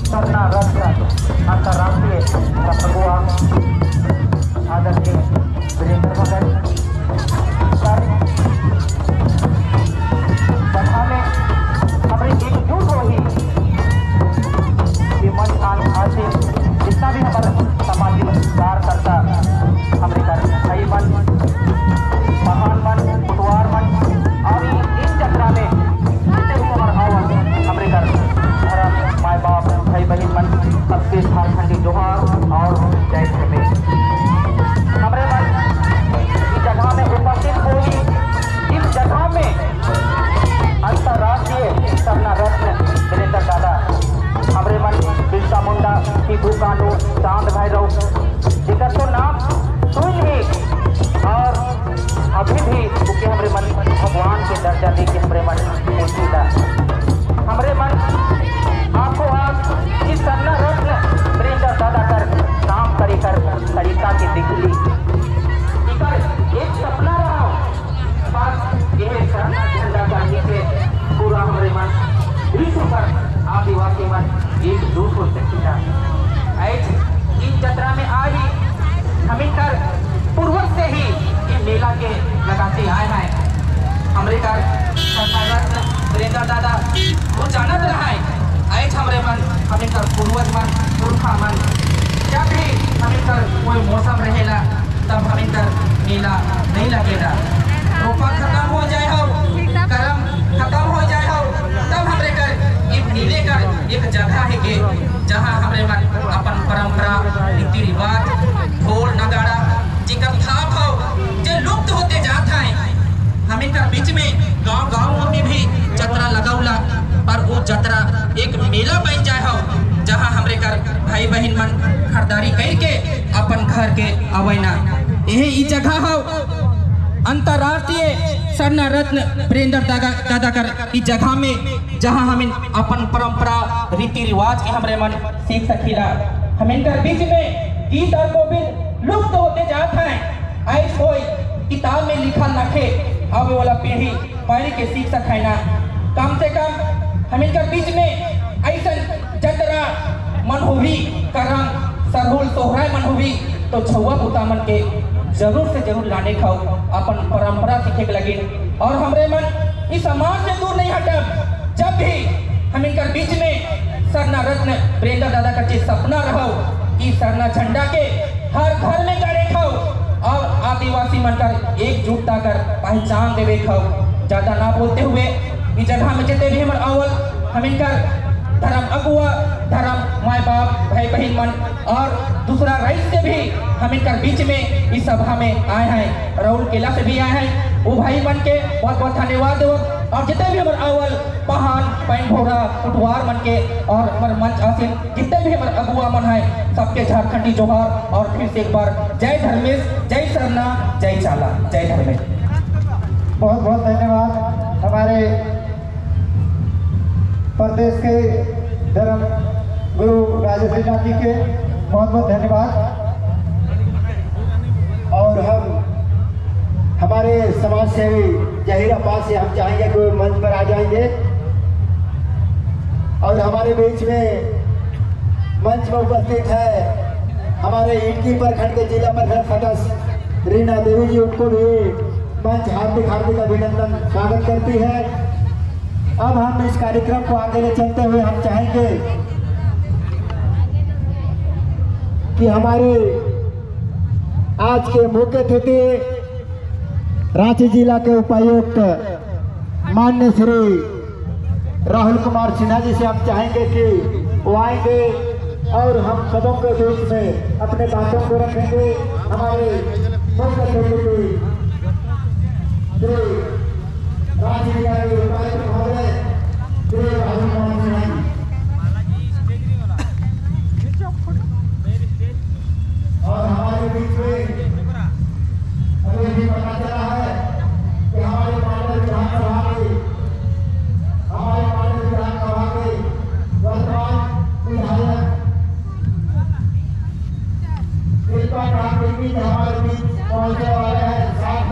सरना रत्न अंतर्राष्ट्रीय अगुआ आदरणीय वीरेंद्र भगत सर सभा में हमारे एकजुट हो ही ये मंच आसिन जितना भी हमारे सामाजिक कार्यकर्ता हमारे कर भाई मन महान मन कुटवार मन और इस यात्रा में जितने भी हमारे आवन हमारे कर धर्म माए बाप भाई बहन मन सबके झारखंडी जोहार और जय धर्मेश। हमारे मन इस जगह में उपस्थित हो ही इस जगह में अंतर्राष्ट्रीय सरना रत्न वीरेंद्र दादा हमारे मन बिरसा मुंडा सिद्धू कानू चांद भैरव जिनका तो नाम सुन ही और अभी भी क्योंकि हमारे मन भगवान के दर्जा दे के हमारे मन पूछीला हमारे मन आंखों आंख इस सरना रत्न वीरेंद्र दादा कर काम करे कर तरीका के दिखली एक सपना रहा बस यह सरना झंडा का नीचे पूरा हमारे मन विश्व पर आदिवासी मन एकजुट हो सकेगा। इन जतरा में आज हमें कर पूर्वज से ही ये मेला के लगाते आए हैं। हमारे कर सरना रत्न वीरेंद्र दादा वो जानत रहा है। आज हमारे मन हमें कर पूर्वज मन पुरखा मन जब भी हमें कर कोई मौसम रहेला तब हमें कर मेला नहीं लगेगा। रोपा खत्म हो जाए हो करम खत्म हो जाए हो तब हमारे कर ये मेले कर एक जगह है के जहाँ हमारे मन अपन परंपरा रीति रिवाज ढोल नगाड़ा जिकर थाप हो जो लुप्त होते जात हैं। हमें कर बीच में गांव गांव में भी जतरा लगौला पर वो जतरा एक मेला बन जाए हो जहाँ हमारे कर भाई बहन मन खरीदारी करके अपन घर के अवैना। यही जगह हो अंतर्राष्ट्रीय सरना रत्न वीरेंद्र दादा कर इस जगह में जहाँ हमें अपन परंपरा रीति रिवाज के हमारे मन सीख सकीला। हम इनकर बीच में गीत और गोविंद लुप्त होते जात हैं। ऐस कोई किताब में लिखा नखे आवे वाला पीढ़ी पढ़ के सीख सकेना। कम से कम हम इनकर बीच में ऐसा जतरा मन होवी करम सरहुल सोहराय मन होवी तो छुआ पुता मन के जरूर से जरूर लाने खाओ अपन परंपरा सीखे के लगे। और हमारे मन इस समाज से दूर नहीं हटब जब भी हम इनकर बीच में सरना रत्न वीरेंद्र दादा का जे सपना रहो कि सरना झंडा के हर घर में गाड़े खाओ और आदिवासी मन कर एकजुटता कर पहचान देवे खाओ। ज्यादा ना बोलते हुए इस जगह में जितने भी हमारे अवल हम इनकर धर्म अगुआ धर्म माए बाप भाई बहन मन और दूसरा राइस से भी हम इनकर बीच में इस सभा में आए हैं, राहुल केला से भी आए हैं, वो भाई मन के बहुत बहुत धन्यवाद। और जितने भी हमारे अवल पहान पैनभोरा उठवार मन के और हमारे मंच आसीन जितने भी हमारे अगुआ मन है सबके झारखंडी जोहार और फिर से एक बार जय धर्मेश, जय सरना, जय चाला, जय धर्मेश। बहुत बहुत धन्यवाद हमारे प्रदेश के धर्म गुरु राजेश जी के बहुत बहुत धन्यवाद। और हम हमारे समाज सेवी जहीर अब्बास से हम चाहेंगे कि वो मंच पर आ जाएंगे और हमारे बीच में मंच पर उपस्थित है हमारे ईटकी प्रखंड के जिला परिषद सदस्य रीना देवी जी, उनको भी मंच हार्दिक हार्दिक अभिनंदन स्वागत करती है। अब हम इस कार्यक्रम को आगे ले चलते हुए हम चाहेंगे कि हमारे आज के मुख्य अतिथि रांची जिला के उपायुक्त माननीय श्री राहुल कुमार सिन्हा जी से हम चाहेंगे कि वो आएंगे और हम सबों के बीच में अपने बातों को रखेंगे। हमारे मुख्य अतिथि श्री रांची जिला के उपायुक्त महोदय श्री राहुल कुमार सिन्हा जी। और हमारे बीच में अभी भी पता चला है कि हमारे माननीय विधानसभा के वर्तमान विधायक शिल्पा के बीच हमारे बीच पहुंचने वाले हैं।